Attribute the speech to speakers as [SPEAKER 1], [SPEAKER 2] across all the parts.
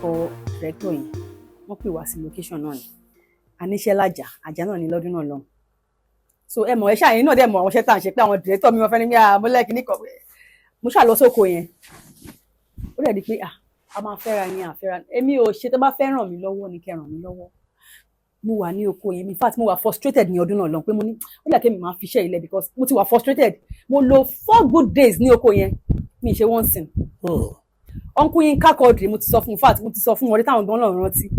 [SPEAKER 1] dárúkọ director yẹn. Wọ́n pè wá sí location náà ni, àníṣe lájà àjà náà ní lọ́dún náà lọ́hùn. So ẹ mọ̀, ẹ ṣáà yín náà dẹ̀ mọ̀ àwọn iṣẹ́ tá à ń ṣe, pé àwọn director mi, wọ́n fẹ́ ní bí àmúlẹ̀ kìíní kan. Mo ṣáà lọ sóko yẹn, ó dẹ̀ di pé ah, a máa fẹ́ra ni àfẹ́ra. Èmi ò ṣe, tó bá fẹ́ ràn mí lọ́wọ́ ni kẹ́ ràn mí lọ́wọ́. Mo wà ní oko yẹn, in fact mo wà frustrated ní ọdún náà lọ, pé mo ní ó dà kémi máa fi iṣẹ́ ilẹ̀ because mo ti wà frustrated. Mo lò 4 good days ní oko yẹn, mi ì ṣe one scene. Uncle Yinka Quadri, mo ti sọ fún, in fact mo ti sọ fún wọn rí, táwọn gan náà rántí.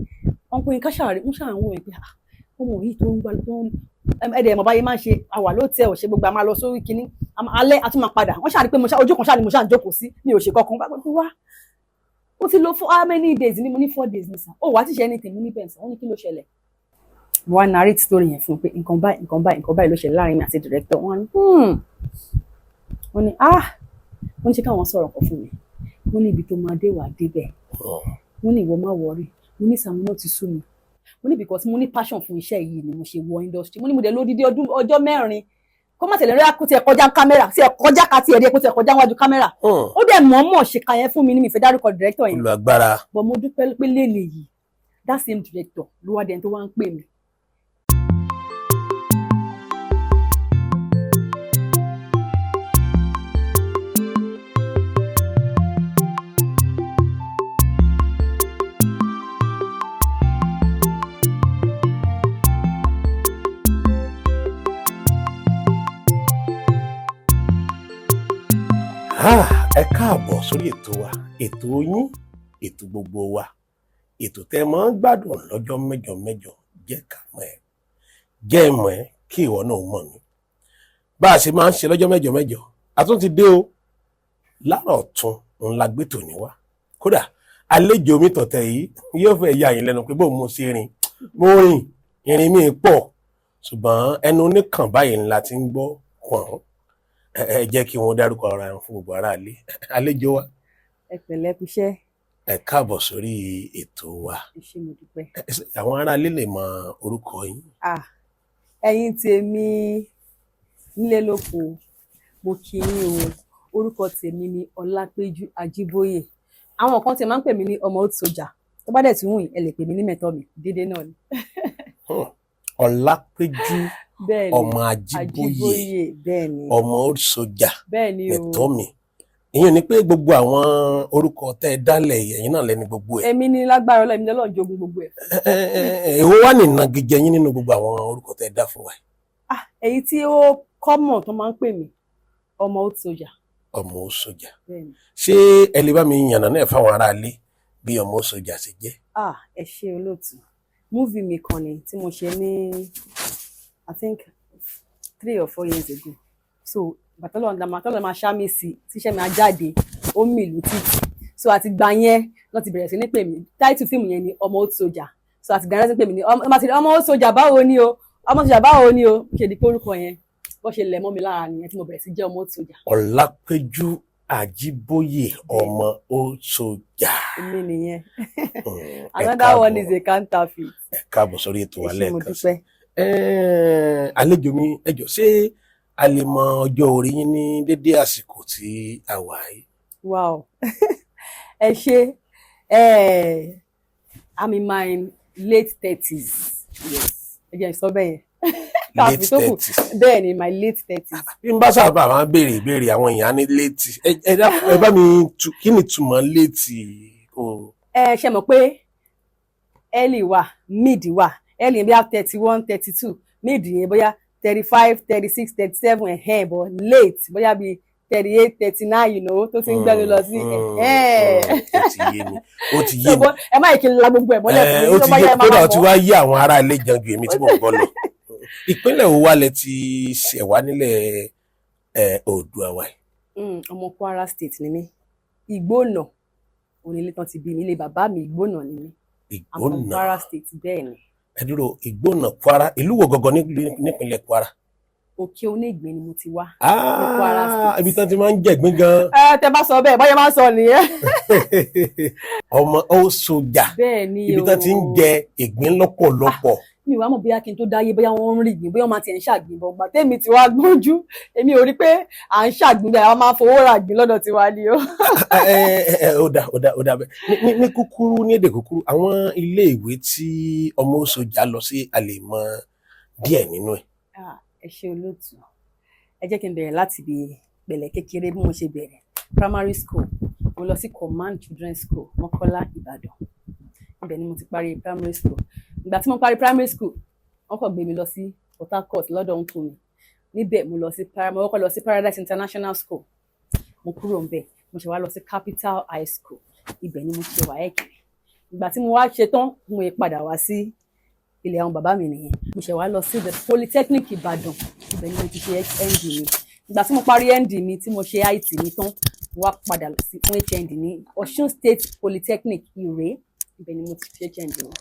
[SPEAKER 1] Uncle Yinka ṣàárẹ̀ ń ṣàwọn wọ̀nyí pé ah, ọmọ yìí tó ń gbà tó ń ẹ̀ẹ́dẹ̀ mọ̀ báyìí máa ń ṣe àwà ló tẹ ò ṣe gbogbo, a máa lọ sórí kinní alẹ́, a tún máa padà. Wọ́n ṣàrí pé mo ṣá ojú kan ṣáà ni mo ṣáà ń jókòó sí, mi ò ṣe kankan. Bá gbogbo wá, ó ti lò for how many days ni? Mo ní 4 days ní sàn. Ó wàá ti ṣe anything? Mo ní bẹ́ẹ̀ sàn. Wọ́n ní kí ló ṣẹlẹ̀? Mo wá narrate story yẹn fún un pé nǹkan báyìí, nǹkan báyìí, nǹkan báyìí ló ṣẹlẹ̀ láàrin mi àti director. Wọ́n ní wọ́n ní ah, wọ́n ní ṣé káwọn sọ̀rọ̀ kan fún mi? Wọ́n ní ibi tó máa dé, wàá débẹ̀. Wọ́n ní ìwọ má worry. Mo ní sàmú náà ti sú mi. Mo ní because mo ní passion fún iṣẹ́ yìí ni mo ṣe wọ industry. Mo ní mo dẹ̀ lódìdí ọdún ọjọ́ 4 kó má tẹ̀lé rí kó tiẹ̀ kọjá kámẹ́rà, tiẹ̀ kọjá ká tiẹ̀ rí kó tiẹ̀ kọjá wájú kámẹ́rà. Ó dẹ̀ mọ̀ọ́mọ̀ ṣe ka yẹn fún mi ní mi fẹ́ dárúkọ director yẹn.
[SPEAKER 2] Olùagbára.
[SPEAKER 1] But mo dúpẹ́ pé lélẹ̀ yìí, that same director ló wá dẹni tó wá ń pè mí.
[SPEAKER 2] Ah, ẹ káàbọ̀ sórí ètò wa, ètò yín, ètò gbogbo wa, ètò tẹ́ máa ń gbádùn lọ́jọ́ mẹ́jọ mẹ́jọ, Jẹ́ Ká Mọ̀ Ẹ́, jẹ́ mọ̀ ẹ́ kí ìwọ náà mọ̀ mí. Bá a ṣe máa ń ṣe lọ́jọ́ mẹ́jọ mẹ́jọ, a tún ti dé o. Láàárọ̀ ọ̀tún ńlá gbé tòní wá. Kódà àlejò mi tọ̀tẹ̀ yìí yóò fẹ́ yà yín lẹ́nu pé bóun mo ṣe rìn, mo rìn ìrìn mi pọ̀, ṣùgbọ́n ẹnu oníkàn báyìí ńlá ti ń gbọ́ pọ̀n. Ẹ jẹ́ kí wọ́n dárúkọ ara wọn fún gbogbo aráalé. Àlejò wa.
[SPEAKER 1] Ẹ pẹ̀lẹ́, kúṣẹ́.
[SPEAKER 2] Ẹ káàbọ̀ sórí ètò wa.
[SPEAKER 1] Ẹ ṣé, mo dúpẹ́.
[SPEAKER 2] Àwọn aráalé lè mọ orúkọ yín?
[SPEAKER 1] Ah, ẹ̀yin tèmi nílé lóko, mo kí yín o. Orúkọ tèmi ni Ọlápéjú Ajíbóyè. Àwọn kan tí máa ń pè mí ní ọmọ old soldier. Tó bá dẹ̀ tún wù yín, ẹ lè pè mí ní mẹ̀tọ́ mi déédéé náà ni.
[SPEAKER 2] Ọlápéjú
[SPEAKER 1] Bẹ́ẹ̀ ni.
[SPEAKER 2] ọmọ Ajíbóyè.
[SPEAKER 1] Ajíbóyè, bẹ́ẹ̀ ni.
[SPEAKER 2] Ọmọ old soldier.
[SPEAKER 1] Bẹ́ẹ̀ ni o.
[SPEAKER 2] Mẹ̀tọ́ mi. Ìyẹn ni pé gbogbo àwọn orúkọ tẹ́ ẹ dálẹ̀ yìí, ẹ̀yin náà lẹ́ni gbogbo ẹ̀.
[SPEAKER 1] Èmi ní lágbára Ọlọ́run, èmi lọ́lọ́run jogún gbogbo ẹ̀.
[SPEAKER 2] Èwo wà ní ìnagijẹ yín nínú gbogbo àwọn orúkọ tẹ́ ẹ dá fún wa yìí?
[SPEAKER 1] Ah, èyí tí ó common tó máa ń pè mí, ọmọ old soldier.
[SPEAKER 2] Ọmọ old soldier.
[SPEAKER 1] Bẹ́ẹ̀ ni.
[SPEAKER 2] Ṣé ẹ lè bá mi yànnà náà fáwọn aráalé bí ọmọ old soldier ṣe jẹ́?
[SPEAKER 1] Ah, ẹ ṣé olóòtú. Movie mi kan ni tí mo ṣe ní, I think, 3 or 4 years ago. So bàtọ́lọ̀ máa ṣá mi sí tíṣẹ́ mi á jáde, ó mì ìlú títì. So àti gbà yẹn lọ́ ti bẹ̀rẹ̀ sí ní pè mí. Title fíìmù yẹn ni ọmọ old soldier. So àti gbà yẹn lọ́ ti pè mí ní ọmọ old soldier, báwo ni o, ọmọ soldier, báwo ni o. Ṣe di pé orúkọ yẹn bó ṣe lẹ̀ mọ́ mi lára nìyẹn tí mo bẹ̀rẹ̀ sí jẹ́ ọmọ old soldier.
[SPEAKER 2] Ọlápéjú Àjíbóyè, ọmọ old soldier.
[SPEAKER 1] Èmi nìyẹn.
[SPEAKER 2] Ẹ
[SPEAKER 1] Another one
[SPEAKER 2] káàbọ̀.
[SPEAKER 1] is a counterfeit.
[SPEAKER 2] Ẹ káàbọ̀ sórí ètò wa
[SPEAKER 1] Ẹ ṣé, mo
[SPEAKER 2] lẹ́ẹ̀kan sí.
[SPEAKER 1] dúpẹ́.
[SPEAKER 2] Àlejò mi, ẹ jọ̀ọ́, ṣé a lè mọ ọjọ́ orí yín ní dédé àsìkò tí a wà yìí?
[SPEAKER 1] Wow, ẹ ṣé. I'm in my late 30s, yes. Ẹ jẹ́ n sọ bẹ́ẹ̀ yẹn.
[SPEAKER 2] Late
[SPEAKER 1] Káàfin tó kù.
[SPEAKER 2] 30s.
[SPEAKER 1] Bẹ́ẹ̀ ni, my late 30s.
[SPEAKER 2] Bí n bá sábà máa ń béèrè ìbéèrè, àwọn èèyàn á ní late. Ẹ dákun, ẹ bá mi tu kí ni ìtumọ̀ late o?
[SPEAKER 1] Ẹ ṣe mọ̀ pé early wà, mid wà. Early yẹn bóyá 31, 32, mid yẹn bóyá 35, 36, 37, ẹ̀hẹ́n, but late bóyá bíi 38, 39, tó ti ń gbẹ́nu lọ sí ẹ̀hẹ́n.
[SPEAKER 2] Ó ti yé mi, ó ti yé mi.
[SPEAKER 1] Ẹ má yẹ kí n la gbogbo ẹ̀ mọ́lẹ̀ fún
[SPEAKER 2] Ó
[SPEAKER 1] mi tó
[SPEAKER 2] ti
[SPEAKER 1] bá
[SPEAKER 2] yé
[SPEAKER 1] yẹ, ẹ máa
[SPEAKER 2] kódà ó
[SPEAKER 1] máa
[SPEAKER 2] ti
[SPEAKER 1] mọ̀.
[SPEAKER 2] wá yé àwọn ará ilé jẹun ju èmi tí mò ń gbọ́ lọ. Ìpínlẹ̀ wo wá lẹ ti ṣẹ̀ wá nílẹ̀ Oòduà wa yìí?
[SPEAKER 1] Ọmọ Kwara State ni mí. Ìgbónà onílé tán ti bí mi, ilé bàbá mi, Ìgbónà ni mí. I'm from
[SPEAKER 2] Ìgbónà.
[SPEAKER 1] Kwara State, bẹ́ẹ̀ ni.
[SPEAKER 2] Ẹ dúró, Ìgbónà Kwara, ìlú wo gangan nípínlẹ̀ Kwara?
[SPEAKER 1] Òkè Onígbín ni mo ti wá ní Kwara State.
[SPEAKER 2] Ibi tán ti máa ń jẹ̀gbín gan.
[SPEAKER 1] Ẹ tẹ bá sọ bẹ́ẹ̀, báyọ̀ máa ń sọ nìyẹn.
[SPEAKER 2] Ọmọ ó sójà.
[SPEAKER 1] Bẹ́ẹ̀ ni.
[SPEAKER 2] Ibi tán ti ń jẹ ìgbín lọ́pọ̀lọpọ̀.
[SPEAKER 1] Mi wàá mọ̀ bóyá kí n tó dáyé, bóyá wọ́n ń rí ìgbín, bóyá wọ́n máa tiẹ̀ ń ṣàgbín bọ̀. Gbà tèmi ti wá gbójú, èmi ò rí pé à ń ṣàgbín bẹ́ẹ̀. Àwọn máa ń fowó ra ìgbín lọ́dọ̀ tiwa ni o.
[SPEAKER 2] Ẹ ẹ ẹ, ó dà, ó dà, ó dà bẹ́ẹ̀. Ní kúkúrú, ní èdè kúkúrú, àwọn ilé ìwé tí ọmọ sójà lọ sí, a lè mọ díẹ̀ nínú ẹ̀?
[SPEAKER 1] Ah, ẹ ṣé olóòtú. Ẹ jẹ́ kí n bẹ̀rẹ̀ láti ibi pẹ̀lẹ́ kékeré bí mo ṣe bẹ̀rẹ̀ primary school. Mo lọ sí Command Children's School, Mọ́kọ́lá, Ìbàdàn. Ibẹ̀ ni mo ti parí primary school. Ìgbà tí mo parí primary school, wọ́n kàn gbé mi lọ sí Port Harcourt lọ́dọ̀ uncle mi. Níbẹ̀ mo kọ́kọ́ lọ sí Paradise International School. Mo kúrò ńbẹ̀, mo ṣe wá lọ sí Capital High School. Ibẹ̀ ni mo ṣe WAEC. Ìgbà tí mo wá ṣe tán, mo yẹ padà wá sí ilẹ̀ àwọn bàbá mi nìyẹn. Mo ṣe wá lọ sí the Polytechnic Ìbàdàn. Ibẹ̀ ni mo ti ṣe ND mi. Ìgbà tí mo parí ND mi, tí mo ṣe IT mi tán, mo wá padà lọ sí fún HND ní Ọ̀ṣun State Polytechnic, Ìrè. Ibẹ̀ ni mo ti ṣe HND mi.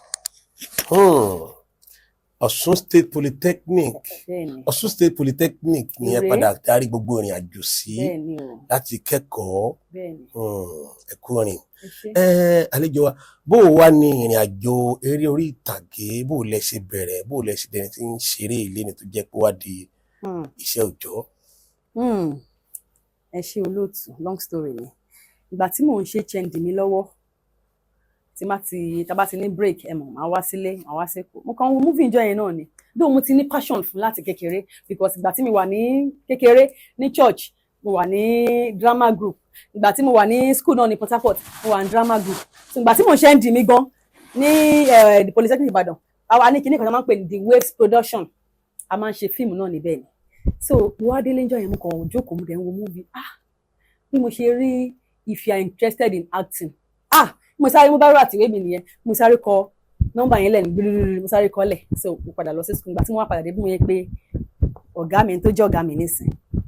[SPEAKER 2] Ọ̀ṣun State Polytechnic.
[SPEAKER 1] Bẹ́ẹ̀ni.
[SPEAKER 2] Ọ̀ṣun State Polytechnic ni ẹ
[SPEAKER 1] Ìrè.
[SPEAKER 2] padà darí gbogbo ìrìn àjò sí
[SPEAKER 1] Bẹ́ẹ̀ni o.
[SPEAKER 2] láti kẹ́kọ̀ọ́.
[SPEAKER 1] Bẹ́ẹ̀ni.
[SPEAKER 2] Ẹ kú rìn.
[SPEAKER 1] Ẹ ṣé.
[SPEAKER 2] Ẹ àlejò wa, bó o wá ní ìrìn àjò eré orí ìtàgé, bó o lẹ ṣe bẹ̀rẹ̀, bó o lẹ ṣe dẹni tí ń ṣeré ilé ni tó jẹ́ pé wá di iṣẹ́ òòjọ́?
[SPEAKER 1] Ẹ ṣé olóòtú. Long story ni. Ìgbà tí mò ń ṣe HND mi lọ́wọ́, tí má ti tá bá ti ní break, ẹ mọ̀, máa wá sílé, máa wá sẹ́kọ̀ọ́. Mo kàn ń wo movie ìjọ yẹn náà ni, though mo ti ní passion fún láti kékeré, because ìgbà tí mi wà ní kékeré ní church, mo wà ní drama group. Ìgbà tí mo wà ní school náà ní Port Harcourt, mo wà ní drama group. So ìgbà tí mo ń ṣe ND mi gan ní the Polytechnic Ìbàdàn, àwa ní kinní kan tó máa ń pè ní The Waves Production. A máa ń ṣe fíìmù náà níbẹ̀ ni. So mo wá délé níjọ́ yẹn, mo kàn jókòó, mo dẹ̀ ń wo movie. Ah, bí mo ṣe rí "If you are interested in acting", ah, mo sáré mú bírò àtìwé mi nìyẹn. Mo sáré kọ nọ́mbà yẹn lẹ́nu gbúrúrú, mo sáré kọ́lẹ̀. So mo padà lọ sí school. Ìgbà tí mo wá padà dé, bí mo yẹ pé ọ̀gá mi tó jẹ́ ọ̀gá mi nísìn,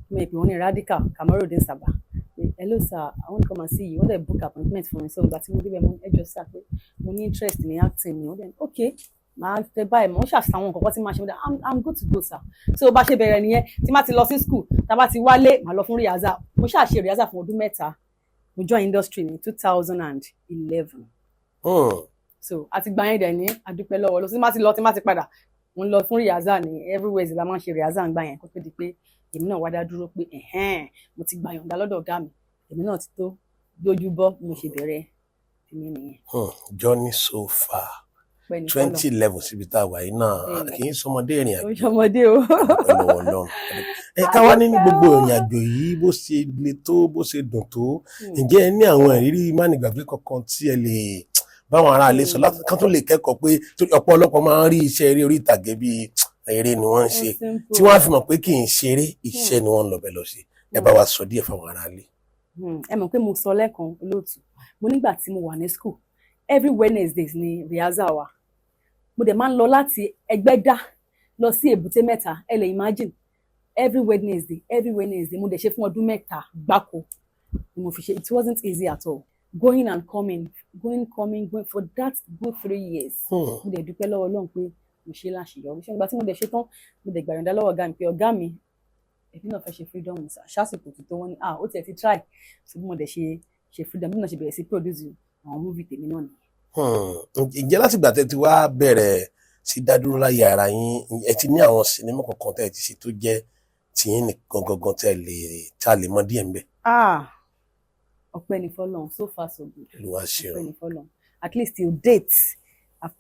[SPEAKER 1] mo yẹ pé wọ́n ní Radical Kamarudin Saba pé, "Hello sir, I want to come and see you." Wọ́n dẹ̀ book appointment fún mi. So ìgbà tí mo débẹ̀, mo ní, "Ẹ jọ̀ọ́ sir, pé mo ní interest ní acting mi." Wọ́n dẹ̀ ní, "Okay, màá tẹ báyìí." Mo ń ṣàṣà àwọn nǹkan kan tí màá ṣe. Mo dẹ̀, I'm good to go, sir." So bá ṣe bẹ̀rẹ̀ nìyẹn. Tí má ti lọ sí school, tá bá ti wálé, màá lọ fún rehearsal. Mo ṣáà ṣe rehearsal fún ọdún 3. Mo join industry ní 2011. So àti gbà yẹn dẹ̀ ní adúpẹ́ lọ́wọ́ lọ sí má ti lọ, tí má ti padà, mo ń lọ fún rehearsal ní everywhere. La máa ń ṣe rehearsal ńgbà yẹn, kó tó di pé èmi náà wá dá dúró pé ẹ̀hẹ́n, mo ti gbà yọ̀ǹda lọ́dọ̀ ọ̀gá mi, èmi náà ti tó lójú bọ́. Bí mo ṣe bẹ̀rẹ̀ tèmi nìyẹn.
[SPEAKER 2] Journey so far.
[SPEAKER 1] Pẹ́ ní.
[SPEAKER 2] 2011 síbi tá a wà yìí náà,
[SPEAKER 1] Bẹ́ẹ̀ni.
[SPEAKER 2] kì í sọmọdé ìrìn
[SPEAKER 1] Ó
[SPEAKER 2] àjò.
[SPEAKER 1] ṣọmọdé o.
[SPEAKER 2] Dúpẹ́ lọ́wọ́ Ọlọ́run. Ẹ ká wá nínú gbogbo ìrìn àjò yìí, bó ṣe le tó, bó ṣe dùn tó, ǹjẹ́ ẹ ní àwọn ìrírí mánigbàgbé kankan tí ẹ lè báwọn aráalé sọ láti kán tó lè kẹ́kọ̀ọ́, pé torí ọ̀pọ̀lọpọ̀ máa ń rí iṣẹ́ eré orí ìtàgé bíi eré ni wọ́n ń ṣe, tí wọ́n á fi mọ̀ pé kì í ṣeré, iṣẹ́ ni wọ́n ń lọ bẹ̀ lọ ṣe? Ẹ bá wa sọ díẹ̀ fáwọn aráalé.
[SPEAKER 1] Ẹ mọ̀ pé mo sọ lẹ́ẹ̀kan, olóòtú, mo nígbà tí mo wà ní school, every Wednesdays ni rehearsal wa. Mo dẹ̀ máa ń lọ láti Ẹgbẹ́dá lọ sí Èbúté Mẹ́ta. Ẹ lè imagine, every Wednesday, every Wednesday. Mo dẹ̀ ṣe fún ọdún 3 gbáko ni mo fi ṣe. It wasn't easy at all, going and coming, going, coming, going for that good 3 years. Mo dẹ̀ dúpẹ́ lọ́wọ́ Ọlọ́run pé mo ṣe láṣeyọrí. Ṣé ìgbà tí mo dẹ̀ ṣe tán, mo dẹ̀ gbàyànjá lọ́wọ́ ọ̀gá mi pé, "Ọ̀gá mi, èmi náà fẹ́ ṣe freedom ṣásìkò tó tó." Wọ́n ní, "Ah, ó tiẹ̀ ti try." So bí mo dẹ̀ ṣe ṣe freedom, bí mo ṣe bẹ̀rẹ̀ sí produce àwọn movie tèmi náà nìyẹn.
[SPEAKER 2] Ǹjẹ́ láti ìgbà tẹ́ ti wá bẹ̀rẹ̀ sí dádúró láyé ara yín, ẹ ti ní àwọn sinimá kankan tẹ́ ẹ ti ṣe tó jẹ́ tiyín nìkan gangan tẹ́ ẹ lè tá a lè mọ díẹ̀ ńbẹ̀?
[SPEAKER 1] Ah, ọpẹ́ ní fọ́lọ́run. So far so good.
[SPEAKER 2] Olúwa ṣeun.
[SPEAKER 1] Ọpẹ́ ní fọ́lọ́run. At least till date,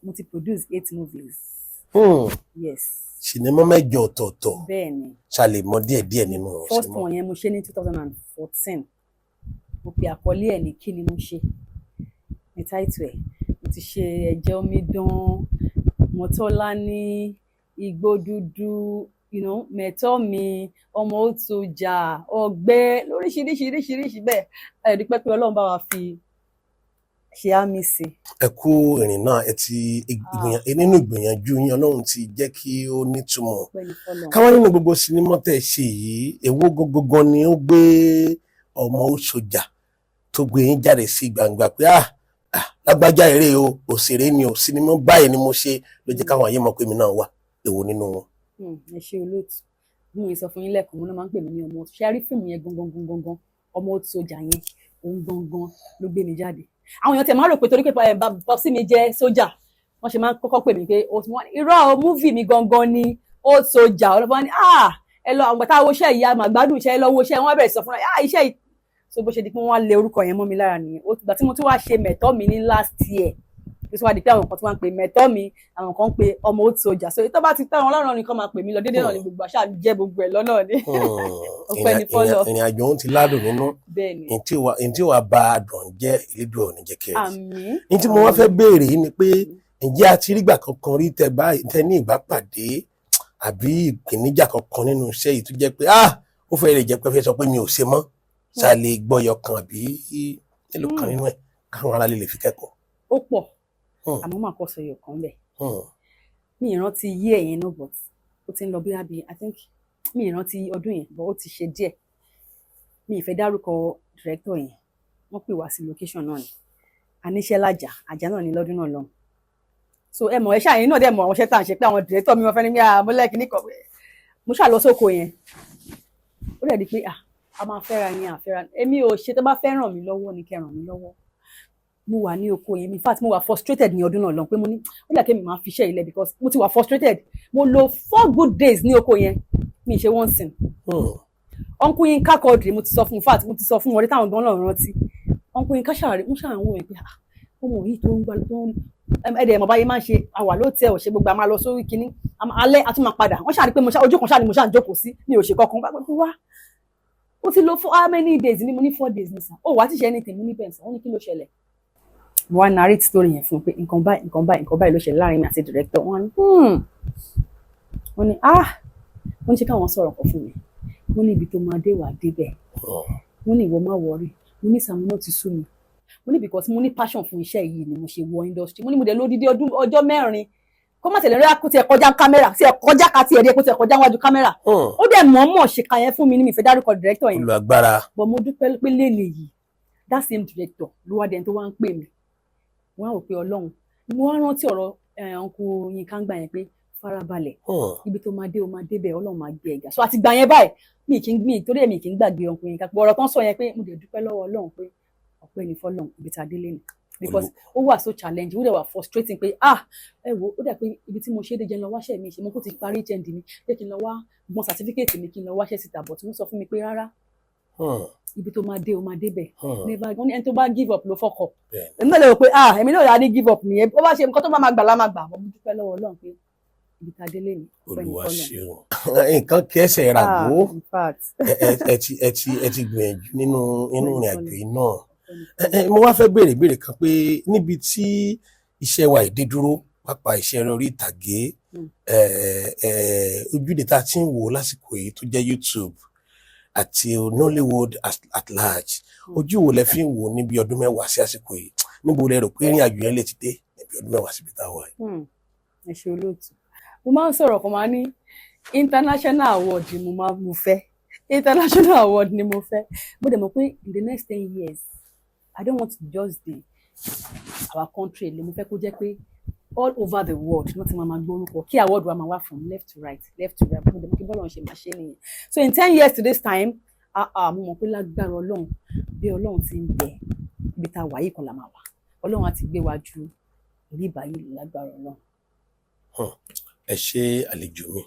[SPEAKER 1] mo ti produce eight movies. Yes.
[SPEAKER 2] Sinimá mẹ́jọ ọ̀tọ̀ọ̀tọ̀?
[SPEAKER 1] Bẹ́ẹ̀ ni.
[SPEAKER 2] Ṣá lè mọ díẹ̀ díẹ̀ nínú
[SPEAKER 1] First
[SPEAKER 2] sinimá?
[SPEAKER 1] one yẹn, mo ṣe ní 2014. Mo pe àkọlé ẹ̀ ní "Kí ni mo ṣe" ní title ẹ̀. Mo ti ṣe Ẹ̀jẹ̀ Omidan, Mọ́tọ́lání, Igbó Dúdú, Mẹ̀tọ́ Mi, Ọmọ Òtòjà, Ọgbẹ́, lóríṣiríṣiríṣiríṣi bẹ́ẹ̀. A lè dúpẹ́ pé Ọlọ́run bá wa fi ṣe àmì sí.
[SPEAKER 2] Ẹ kú ìrìn náà. Ẹ ti nínú ìgbìyànjú yín, Ọlọ́run ti jẹ́ kí ó nítumọ̀.
[SPEAKER 1] Ọpẹ́ ní fọ́lọ́run.
[SPEAKER 2] Káwá nínú gbogbo sinimá tẹ́ ẹ ṣe yìí, èwo gangan ni ó gbé ọmọ Òṣòjà tó gbé yín jáde sí gbangba pé, ah ah, lágbájá eré o, òṣèré ni o, sinimá báyìí ni mo ṣe ló jẹ́ káwọn ayé mọ̀ pé mi náà wà? Èwo nínú wọn?
[SPEAKER 1] Ẹ ṣé olóòtú. Bí mo sọ fún yín lẹ́ẹ̀kan, mo náà máa ń pè mí ní ọmọ ṣe rí fíìmù yẹn gangan gangan gangan. Ọmọ Sójà yẹn, òun gangan ló gbé mi jáde. Àwọn èèyàn tẹ̀ máa rò pé torí pé popsi mi jẹ́ sójà, wọ́n Wọ́n ṣe máa ń kọ́kọ́ pè mí pé irọ́ o, movie mi gangan ni Old Soldier. Ọlọ́pàá ní, "Ah, ẹ lọ àwọn táwọn iṣẹ́ yìí, àmà gbádùn iṣẹ́, ẹ lọ wo iṣẹ́." Wọ́n bẹ̀rẹ̀ sọ fúnra, "Ah, iṣẹ́ yìí." So bó ṣe di pé wọ́n wá lé orúkọ yẹn mọ́ mi lára nìyẹn. Ó gbà tí mo tún wá ṣe mẹ̀tọ́ mi ní last year, tó tún wá di pé àwọn kan tún wá ń pè mẹ̀tọ́ mi, àwọn kan ń pè ọmọ Old Soldier. So tó bá ti tẹ́ wọn lọ́rùn nìkan máa pè mí lọ déédéé náà ní gbogbo àṣà jẹ́ gbogbo ẹ̀ lọ́nà ni. Ọpẹ́ ní fọ́lọ̀.
[SPEAKER 2] Ìrìn àjò òun ti ládùn nínú.
[SPEAKER 1] Bẹ́ẹ̀ ni.
[SPEAKER 2] Ntí wàá ba àdùn jẹ́, ìlédùn ò ní jẹ́ kẹ́rì.
[SPEAKER 1] Àmín.
[SPEAKER 2] Ní tí mo wá fẹ́ béèrè yìí ni pé, ǹjẹ́ a ti rígbà kankan rí tẹ bá tẹ ní ìbápàdé àbí ìpèníjà kankan nínú iṣẹ́ yìí tó jẹ́ pé, ah, ó fẹ́ lè jẹ́ pé fẹ́ sọ pé mi ò ṣe mọ́? Ṣá lè gbọ́yọ kan àbí mélòó kan nínú ẹ̀ káwọn aráàlú lè fi kẹ́kọ̀ọ́?
[SPEAKER 1] Ó pọ̀, àmọ́ màá kọ́ sọ ẹyọ kan bẹ̀. Mi ì rántí yí ẹ̀yẹn náà, but ó ti ń lọ bí i, I think, mi ì rántí ọdún yẹn, but ó ti ṣe díẹ̀. Mi ì fẹ́ dárúkọ director yẹn. Wọ́n pè wá sí location náà ni, aníṣẹ́ lájà, àjà náà ní lọ́dún náà lọ́hùn. So ẹ mọ̀, ẹ ṣáà yín náà dẹ̀ mọ̀ àwọn iṣẹ́ tá à ń ṣe pé àwọn director mi, wọ́n fẹ́ ní mo lẹ́ẹ̀kì ní kọ̀. Mo ṣáà lọ sóko yẹn, ó dẹ̀ di pé, ah, a máa fẹ́ra ni àfẹ́ra. Èmi ò ṣe, tó bá fẹ́ ràn mí lọ́wọ́ ni kẹ́ ràn mí lọ́wọ́. Mo wà ní oko yẹn, in fact mo wà frustrated ní ọdún náà lọ, pé mo ní ó dà kémi máa fi iṣẹ́ ilẹ̀ because mo ti wà frustrated. Mo lò 4 good days ní oko yẹn, mi ì ṣe one scene. Uncle Yinka Quadri, mo ti sọ fún, in fact mo ti sọ fún wọn rí táwọn gan náà rántí. Uncle Yinka ṣàrí ń ṣàwọn wọ̀nyí pé, ah, ọmọ yìí tó ń gbà tó ń ẹ̀ẹ́dẹ̀ mọ̀ báyìí máa ń ṣe àwà ló tẹ ò ṣe gbogbo, a máa lọ sórí kinní alẹ́, a tún máa padà. Wọ́n ṣàrí pé mo ṣá ojú kan ṣáà ni mo ṣáà ń jókòó sí, mi ò ṣe kankan. Bá gbogbo wá, ó ti lò for how many days ni? Mo ní 4 days ní sàn. Ó wàá ti ṣe anything? Mo ní bẹ́ẹ̀ sàn. Wọ́n ní kí ló ṣẹlẹ̀? Mo wá narrate story yẹn fún un pé nǹkan báyìí, nǹkan báyìí, nǹkan báyìí ló ṣẹlẹ̀ láàrin mi àti director. Wọ́n ní wọ́n ní, ah, wọ́n ní ṣé káwọn sọ̀rọ̀ kan fún mi? Wọ́n ní ibi tó máa dé, wàá débẹ̀. Wọ́n ní ìwọ má worry. Mo ní sàmú náà ti sú mi. Mo ní because mo ní passion fún iṣẹ́ yìí ni mo ṣe wọ industry. Mo ní mo dẹ̀ lódìdí ọdún ọjọ́ 4 kó má tẹ̀lé rí kó tiẹ̀ kọjá kámẹ́rà, tiẹ̀ kọjá ká tiẹ̀ rí kó tiẹ̀ kọjá wájú kámẹ́rà. Ó dẹ̀ mọ̀ọ́mọ̀ ṣèkà yẹn fún mi ní mi fẹ́ dárúkọ director yẹn.
[SPEAKER 2] Olùagbára.
[SPEAKER 1] But mo dúpẹ́ pé lélẹ̀ yìí, that same director ló wá dẹni tó wá ń pè mí. Wọ́n á wò pé Ọlọ́run. Mo wá rántí ọ̀rọ̀ uncle Yinka ń gbà yẹn pé farabalẹ̀, ibi tó máa dé, o máa débẹ̀, Ọlọ́run máa gbé ẹ̀gà. So àti gbà yẹn báyìí, mi kì í mi torí èmi kì í gbàgbé uncle Yinka pé ọ̀rọ̀ tán sọ yẹn, pé mo dẹ̀ dúpẹ́ lọ́wọ́ Ọlọ́run pé ọpẹ́ ní fọ́lọ́run ibi tá a délé ni, because ó wà so challenging, ó dẹ̀ wà frustrating pé, ah, ẹ wo, ó dẹ̀ pé ibi tí mo ṣe é dé, jẹ́ n lọ wáṣẹ́ mi ṣe. Mo kó ti parí HND mi, jẹ́ kí n lọ wá gbọ́n certificate mi, kí n lọ wáṣẹ́ síta, but wọ́n sọ fún mi pé rárá, ibi tó máa dé, o máa débẹ̀. Never. Wọ́n ní ẹni tó bá give up ló fuck up. Èmi náà lè rò pé, ah, èmi náà yà á ní give up nìyẹn. Ó bá ṣe nǹkan tó bá máa gbà lá máa gbà. Mo dúpẹ́ lọ́wọ́ Ọlọ́run pé ibi tá a délé ni, ọpẹ́ ní
[SPEAKER 2] Olúwa
[SPEAKER 1] fọ́lọ́run.
[SPEAKER 2] ṣeun, nǹkan kẹsẹ̀ ràgó.
[SPEAKER 1] Ah, in fact.
[SPEAKER 2] Ẹ ti gbìyànjú nínú ìrìn àjò yìí náà.
[SPEAKER 1] Ọpẹ́ ní
[SPEAKER 2] Mo wá fẹ́ béèrè ìbéèrè kan pé níbi tí iṣẹ́ wa ìdé dúró, pàápàá iṣẹ́ eré orí ìtàgé, ojúde tá a ti ń wò lásìkò yìí tó jẹ́ YouTube àti Nollywood at large, ojú wo lẹ fi ń wò níbi ọdún 10 sí àsìkò yìí? Níbo lẹ rò pé ìrìn àjò yẹn lè ti dé níbi ọdún 10 síbi tá a wà yìí?
[SPEAKER 1] Ẹ ṣe olóòtú. Mo máa ń sọ̀rọ̀ kan, máa ní international award ni mo máa mo fẹ́, international award ni mo fẹ́. Mo dẹ̀ mọ̀ pé in the next 10 years, I don't want to just be our country ló mo fẹ́ kó jẹ́ pé all over the world wọ́n ti máa ma gbórúkọ kí award wa máa wá from left to right, left to right. Mo dẹ̀ mọ̀ kí bọ́ọ̀lù ṣe máa ṣe nìyẹn. So in 10 years to this time, ah ah, mo mọ̀ pé lágbára Ọlọ́run, bí Ọlọ́run ti ń bẹ, ibi tá a wà yìí kan la máa wà. Ọlọ́run á ti gbé wa ju orí ìbáyìí lágbára Ọlọ́run.
[SPEAKER 2] Ẹ ṣe àlejò mi,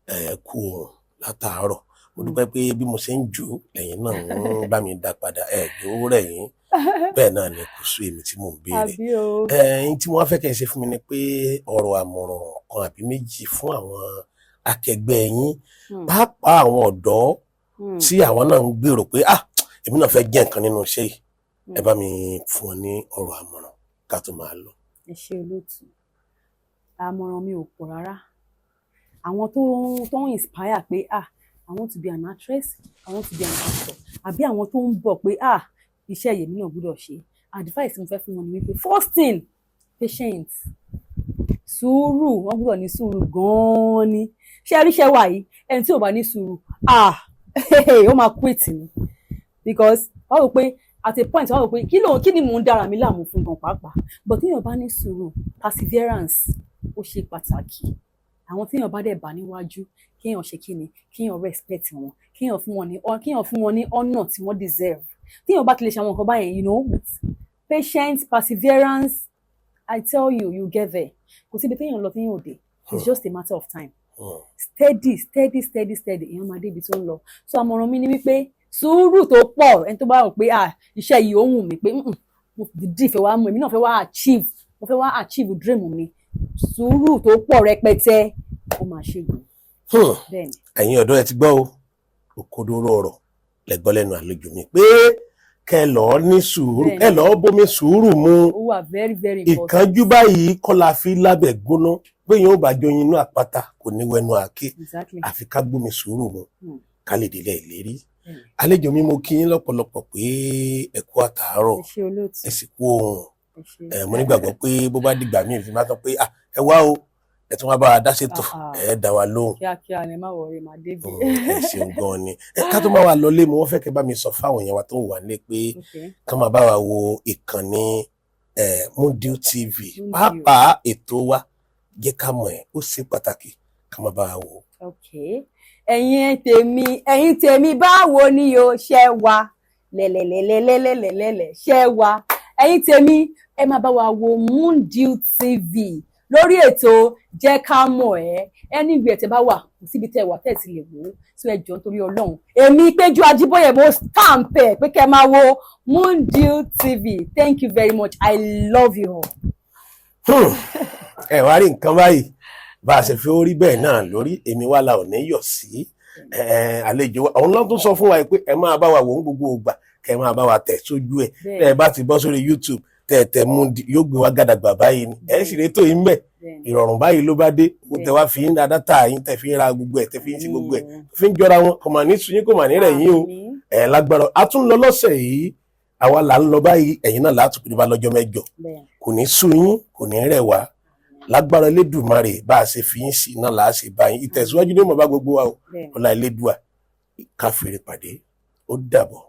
[SPEAKER 2] ẹ kú ohun látàárọ̀. Mo dúpẹ́ pé bí mo ṣe ń jù ú lẹ́yìn náà ń bá mi dá padà, ẹ jó rẹ̀ yín, bẹ́ẹ̀ náà ni kò sú èmi tí mò ń béèrè.
[SPEAKER 1] Àbí o.
[SPEAKER 2] Ẹ̀yin tí wọ́n fẹ́ kẹ́ ẹ ṣe fún mi ni pé ọ̀rọ̀ àmọ̀ràn kan àbí méjì fún àwọn akẹgbẹ́ yín, pàápàá àwọn ọ̀dọ́ tí àwọn náà ń gbèrò pé, ah, èmi náà fẹ́ jẹ́ nǹkan nínú iṣẹ́ yìí. Ẹ bá mi fún wọn ní ọ̀rọ̀ àmọ̀ràn ká tó máa lọ.
[SPEAKER 1] Ẹ ṣé olóòtú. Àmọ̀ràn mi ò pọ̀ rárá. Àwọn tó ń inspire pé, ah, I want to be an actress, I want to be an actor, àbí àwọn tó ń bọ̀ pé, ah, iṣẹ́ yèmí náà gbọ́dọ̀ ṣe, advice mo fẹ́ fún wọn ni wípé first thing, patient, sùúrù. Wọ́n gbọ́dọ̀ ní sùúrù gan-an ni. Ṣé ẹ ríṣẹ́ wà yìí, ẹni tí ò bá ní sùúrù, ah, ó máa quit ni, because wọ́n rò pé at a point, wọ́n rò pé kí ló kí ni mò ń dára mi láàmú fún gan pàápàá. But téèyàn bá ní sùúrù, perseverance, ó ṣe pàtàkì. Àwọn téèyàn bá dẹ̀ bá níwájú, kéèyàn ṣe kíni, kéèyàn respect wọn, kéèyàn fún wọn ní honour tí wọ́n deserve. Téèyàn bá ti lè ṣe àwọn nǹkan báyẹn, with patience, perseverance. I tell you, you get there. Kò síbi téèyàn lọ téèyàn ò dé. It's just a matter of time. Steady, steady, steady, steady, èèyàn máa dé ibi tó ń lọ. So àmọ̀ràn mi ni wípé sùúrù tó pọ̀. Ẹni tó bá rò pé, ah, iṣẹ́ yìí ó wù mí, pé mo dìídì fẹ́ wá mú, èmi náà fẹ́ wá achieve, mo fẹ́ wá achieve dream mi, sùúrù tó pọ̀ rẹpẹtẹ, ó máa ṣe gùn. Bẹ́ẹ̀ ni.
[SPEAKER 2] Ẹ̀yin ọ̀dọ́, ẹ ti gbọ́ o. Òkodoro ọ̀rọ̀ lẹ́gbọ́ lẹ́nu àlejò mi pé kẹ́ lọ́ọ́ ní sùúrù, kẹ́ lọ́ọ́ bómi sùúrù mu.
[SPEAKER 1] Ó wà very, very important.
[SPEAKER 2] Ìkánjú báyìí kọ́ la fi lábẹ́ gbóná. Pé yóò bá joyin inú àpáta, kò ní wẹnu àáké. Àfi ká gbómi sùúrù mu ká lè délẹ̀ ìlérí. Àlejò mi, mo kí yín lọ́pọ̀lọpọ̀ pé ẹ kú àtàárọ̀.
[SPEAKER 1] Ẹ ṣé, olóòtú.
[SPEAKER 2] Ẹ sì kú ohùn.
[SPEAKER 1] Ẹ ṣé.
[SPEAKER 2] Ẹ mo nígbàgbọ́ pé bó bá dìgbà míì fi máa sọ pé, ah, ẹ wá o, ẹ tún wá bá wa dá ṣètò,
[SPEAKER 1] Ah, ah.
[SPEAKER 2] ẹ dá wa lóhùn.
[SPEAKER 1] Kíákíá ni, má worry, màá débi.
[SPEAKER 2] Ẹ ṣeun gan ni. Ẹ ká tó máa wà lọlé, mo wọ́n fẹ́ kẹ́ bá mi sọ fáwọn èèyàn wa tó wà nílé pé ká máa bá wa wo ìkànnì Mundial TV,
[SPEAKER 1] Mundial.
[SPEAKER 2] pàápàá ètò wa Jẹ́ Ká Mọ̀ Ẹ́. Ó ṣe pàtàkì ká máa bá wa wò.
[SPEAKER 1] Okay, ẹ̀yin tèmi, ẹ̀yin tèmi, báwo ni o ṣe wà? Lẹ̀lẹ̀lẹ̀lẹ̀lẹ̀lẹ̀lẹ̀ ṣe wà? Ẹ̀yin tèmi, ẹ máa bá wa wo Mundial TV lórí ètò Jẹ́ Ká Mọ̀ Ẹ́. Anywhere tẹ́ bá wà, kò síbi tẹ́ wà tẹ́ ti lè wò ó. Sí ẹ jọ̀ọ́, nítorí Ọlọ́run, èmi Péjú Ajíbóyè, mo stamp ẹ̀ pé kẹ́ máa wo Mundial TV. Thank you very much, I love you all.
[SPEAKER 2] Ẹ wá rí nǹkan báyìí, bá a ṣe fi orí bẹ́ẹ̀ náà lórí èmi wá la ò ní yọ̀ sí àlejò wa. Òun ló tún sọ fún wa pé ẹ máa bá wa wò ó gbogbo ìgbà, kẹ́ ẹ máa bá wa tẹ̀ sójú ẹ̀. Tẹ́ ẹ bá ti bọ́ sórí YouTube, tẹ́ ẹ tẹ̀ Mundial, yóò gbé wa gàdàgbà báyìí ni. Ẹ sì rétò yín bẹ̀. Ìrọ̀rùn báyìí ló bá dé. Owó tẹ wá fi ń ra data yín, tẹ fi ń ra gbogbo ẹ̀, tẹ fi ń ṣe gbogbo ẹ̀, fi ń jọra wọn, kò mà ní sun yín, kò mà ní rẹ̀ yín o. Ẹ lágbára, a tún lọ lọ́sẹ̀ yìí. Àwa là ń lọ báyìí, ẹ̀yin náà látùkú bá lọ́jọ́ 8. Kò ní sú yín, kò ní rẹ̀ wá. Lágbára Elédùmarè, bá a ṣe fi yín sí náà là á ṣe bá yín. Ìtẹ̀síwájú ní mọ̀ bá gbogbo wa o. Ọlá Elédùà, ká fèrè pàdé. Ó dàbọ̀.